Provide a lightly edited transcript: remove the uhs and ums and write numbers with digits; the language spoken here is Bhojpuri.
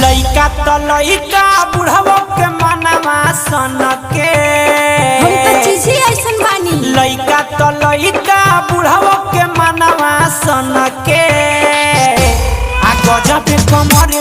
लइका त लइका बुढ़वो के मनवा सन के। हम तो चीज ही ऐसन बानी। लइका त लइका बुढ़वो के मनवा सन के। आ गजब कमर